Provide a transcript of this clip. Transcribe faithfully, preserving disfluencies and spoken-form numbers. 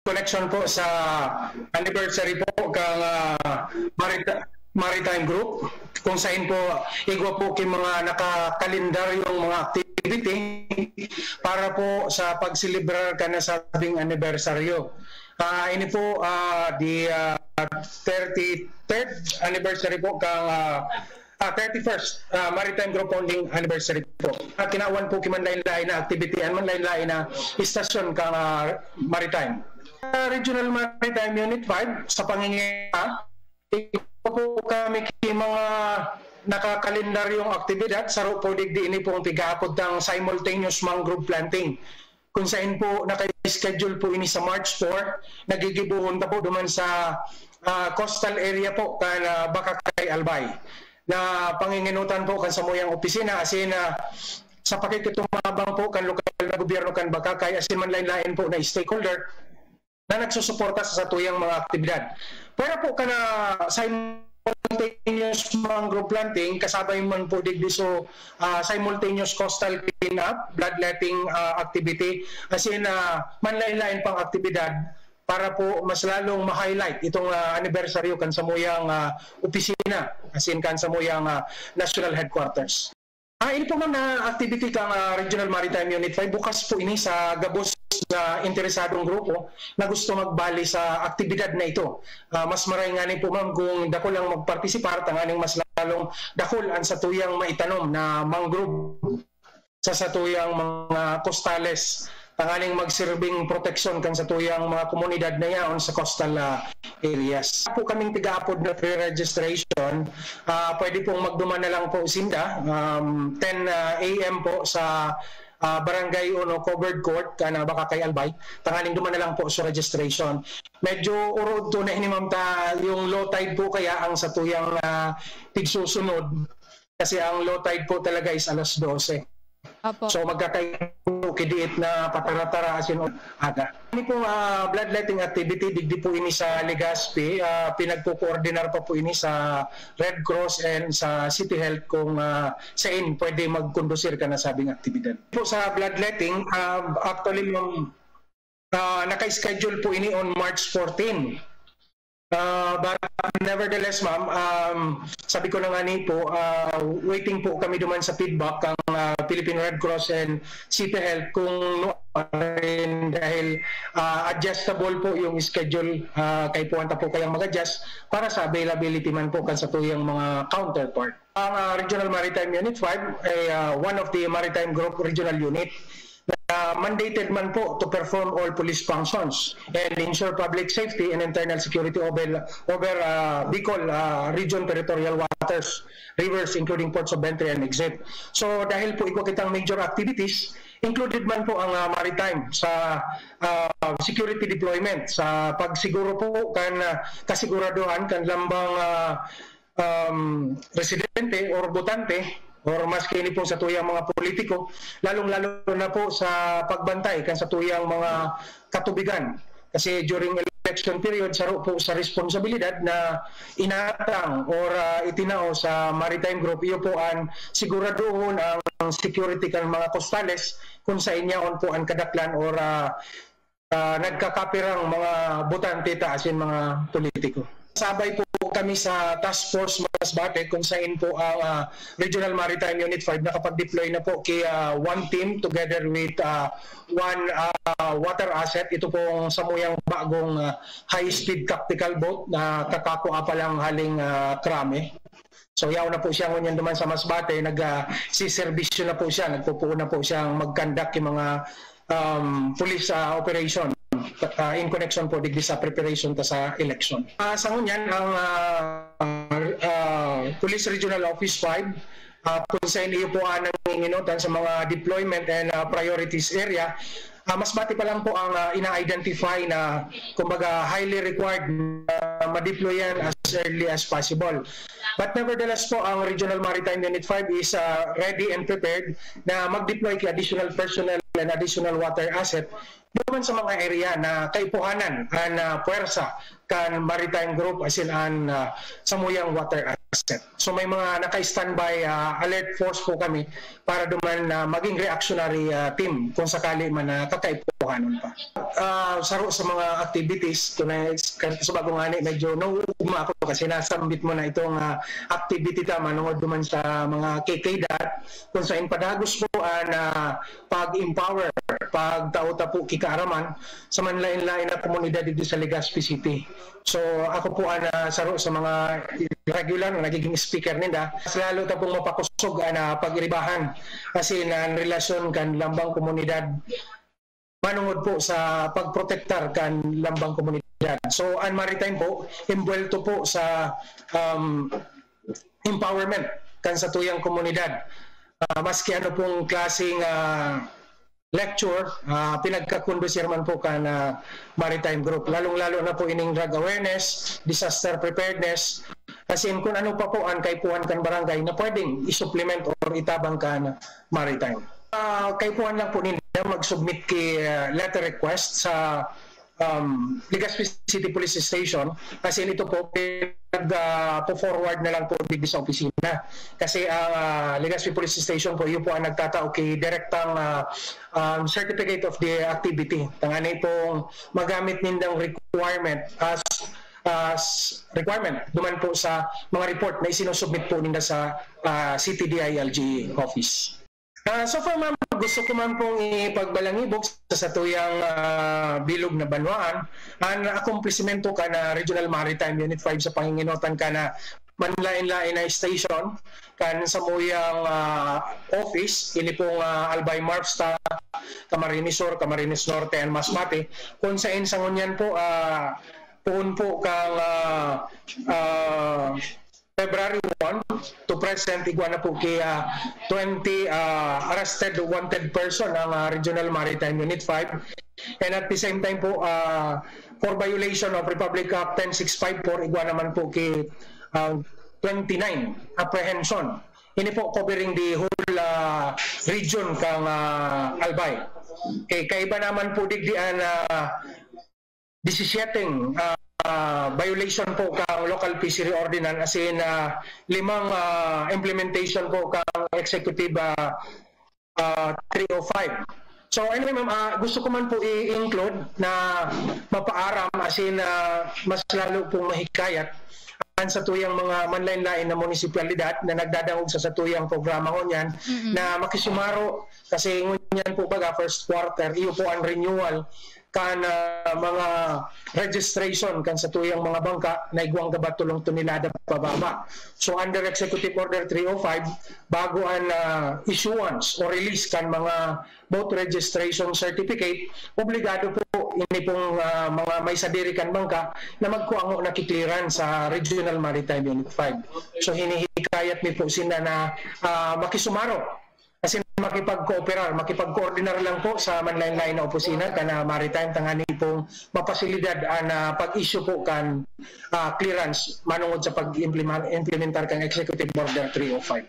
connection po sa anniversary po kang, ah, Marita-, Maritime Group, kung sain po igwa po ki mga nakakalendaryong mga activity para po sa pagselebrar kan nasabing anibersaryo. Ah, ini po, ah, the, ah, thirty-third anniversary po kang, ah, ah, thirty-first, ah, Maritime Group founding anniversary po. At kinawan po ki manlain-lain na activity and manlain-lain na istasyon kang, ah, Maritime. Sa Regional Maritime Unit five, sa pangingina, igwa po kami ki mga nakakalendaryong aktibidad, saro po digdi ini pong pighaapod tang simultaneous mangrove planting. Kung sain po naka-schedule po ini sa March four, nagigibohon ta po duman sa, ah, coastal area po kan, ah, Bacacay, Albay. Na pangingenotan po kan samuyang opisina, asin, ah, sa pakikitumabang po kan lokal na gobyerno kan Bacacay, asin manlain-lain po na stakeholder na nagsusuporta sa satuyang mga aktibidad. Pwera po kan simultaneous mangrove planting, kasabay man po digdi so, ah, simultaneous coastal cleanup, bloodletting, ah, activity, asin, ah, manlain-lain pang aktibidad para po mas lalong ma-highlight itong, ah, anibersaryo kan samuyang, ah, opisina, asin kan samuyang, ah, national headquarters. Ah, ini po man na activity kan, ah, Regional Maritime Unit five, bukas po ini sa gabos na interesadong grupo na gusto magbali sa aktibidad na ito. Ah, mas maray ngani po, ma'am, kung dakul ang magpartisipar, tanganing mas lalong dakul ang satuyang maitanom na mangrove sa satuyang mga kostales, tanganing magsirbing proteksyon kan satuyang mga komunidad na yaon sa coastal, ah, areas. Po kaming tigaapod na pre-registration, ah, pwede pong magduman na lang po sinda, um, ten, ah, A M po sa, ah, Barangay Uno Covered Court, kan, ah, Bacacay, Albay. Tanganing duman na lang po sa registration. Medyo urod to na ini, ma'am, ta yung low tide po kaya ang satuyang, ah, tigsusunod. Kasi ang low tide po talaga is alas dose. Opo. So magkakaiba po kidiit na patara-tara asin aga. Ini pong, ah, bloodletting activity, digdi po ini sa Legazpi, ah, pinagko-coordinar pa po ini sa Red Cross and sa City Health kung, ah, sain pwede magkondusir kan nasabing aktibidad. Po sa bloodletting, ah, actually, ma'am, ah, naka-schedule po ini on March fourteen. Ah, but nevertheless, ma'am, um, sabi ko na ngani po, ah, waiting po kami duman sa feedback kang, ah, Philippine Red Cross and City Health kung no rin dahil, ah, adjustable po yung schedule, ah, kaipuhan ta po kayang mag-adjust para sa availability man po kan satuyang mga counterpart. Ang, ah, Regional Maritime Unit five ay, ah, one of the Maritime Group Regional Unit na mandated man po to perform all police functions and ensure public safety and internal security over, over, ah, Bicol, ah, region territorial waters, rivers, including ports of entry and exit. So, dahil po igwa kitang major activities, included man po ang, ah, maritime sa, ah, security deployment, sa pagsiguro po kan, ah, kasiguraduhan kan lambang, ah, um, residente or botante or maski ini pong satuyang mga politiko, lalong-lalo na po sa pagbantay kan satuyang mga katubigan. Kasi during election period, saro po sa responsibilidad na inatang or, ah, itinao sa Maritime Group, iyo po an siguraduhon ang security kan mga kostales kung sain yaon po an kadaklan or, ah, ah, nagkakapirang mga botante ta asin mga politiko. Sabay po kami sa Task Force Masbate kung sain po ang, ah, Regional Maritime Unit five nakapag-deploy na po ki, ah, one team together with, ah, one, ah, water asset. Ito pong samuyang bagong, ah, high-speed tactical boat na kakakua pa lang haling, ah, krami. So, yaon na po siya ngunyan duman sa Masbate, nag, ah, siserbisyo na po siya, nagpupuon na po siyang mag-conduct yung mga, um, police, ah, operation, ah, in connection po digdi sa preparation ta sa election. Ah, sa ngunyan, ang, ah, ah, Police Regional Office five, ah, kung sain iyo po ang nanginginotan sa mga deployment and, ah, priorities area, ah, Masbate pa lang po ang, ah, ina-identify na, kumbaga, highly required na ma-deploy yan as early as possible. But nevertheless po, ang Regional Maritime Unit five is, ah, ready and prepared na mag-deploy ki additional personnel and additional water asset duman sa mga area na kaipuhanan an, ah, puwersa kan maritime group, as in an, ah, samuyang water asset. So may mga naka-standby, ah, alert force po kami para duman na maging reactionary, ah, team kung sakali man na kakaipuhanon pa. Ah, saro sa mga activities, kung na, sa bagong ani, medyo nauugma ako kasi nasambit mo na itong, ah, activity ta manungod duman sa mga K K dot, kung saan padagos po ang, ah, pag-empower, pagtao ta po ki kaaraman sa manlain-lain na komunidad dito sa Legazpi City. So, ako po ang, ah, saro sa mga regular na nagiging speaker ninda. Mas lalo ta pong mapakusog ang, ah, pag-iribahan, as in, ang relasyon kan lambang komunidad manungod po sa pagprotektar kan lambang komunidad. So, ang maritime po, imbuwelto po sa, um, empowerment kan satuyang komunidad. Ah, maski ano pong klaseng, ah, lecture, ah, pinagkakondusir man po kan, ah, maritime group. Lalong-lalo na po ining drug awareness, disaster preparedness, as in kung ano pa po ang kaipuhan kan barangay na pwedeng isupplement or itabang kan maritime. Ah, kaipuhan lang po ninda mag-submit ki, ah, letter request sa, um, Legazpi City Police Station. As in, ito po, pinag, ah, po-forward na lang po digdi sa opisina. Kasi ang, ah, Legazpi Police Station po, iyo po ang nagtatao ki direktang, ah, um, certificate of the activity. Tangani pong magamit nindang requirement as, as requirement duman po sa mga report na isinusubmit po ninda sa, ah, C T D I L G office. Ah, so far, ma'am, gusto ko man pong ipagbalangibog sa satuyang, ah, bilog na banwaan an akomplisimento kan, ah, Regional Maritime Unit five sa panginginotan kan, ah, manlain-lain na station kan samuyang, ah, office, ini pong, ah, Albay Marfsta, Camarines Sur, Camarines Norte, and Masbate, kung sain sa ngunyan po, ah, poon po kang, ah, ah, February one to present, igwa na po ki, ah, twenty, ah, arrested wanted person ang, ah, Regional Maritime Unit five. And at the same time po, ah, for violation of Republic Act ten six five four, igwa naman po ki, ah, twenty-nine apprehension. Ini po covering the whole, ah, region kang, ah, Albay. Okay, kaiba naman po digdi an, ah, disisyeteng, ah, ah, violation po kang Local Fishery Ordinance, as in, ah, limang, ah, implementation po kang Executive, ah, ah, three oh five. So anyway, ma'am, ah, gusto ko man po i-include na mapaaram, as in, ah, mas lalo pong mahikayat an satuyang mga manlain-lain na munisipalidad na nagdadangog sa satuyang programa ngunyan Mm-mm. na makisumaro, kasi ngunyan po baga first quarter, iyo po ang renewal kan, ah, mga registration kan satuyang mga bangka na igwang gaba tolong tonelada pababa. So under Executive Order three oh five, bago an, ah, issuance o release kan mga boat registration certificate, obligado po ini pong, ah, mga may sadiri kan bangka na magkuango na ki clearance sa Regional Maritime Unit five. So hinihikayat mi po sinda na, ah, makisumaro, as in makipagkooperar, makipagkoordinar lang po sa manlain-lain na opisina kan, ah, Maritime, tangani pong mapasilidad an, ah, pag-issue po kan, ah, clearance manungod sa pag-implementar kan Executive Order three oh five.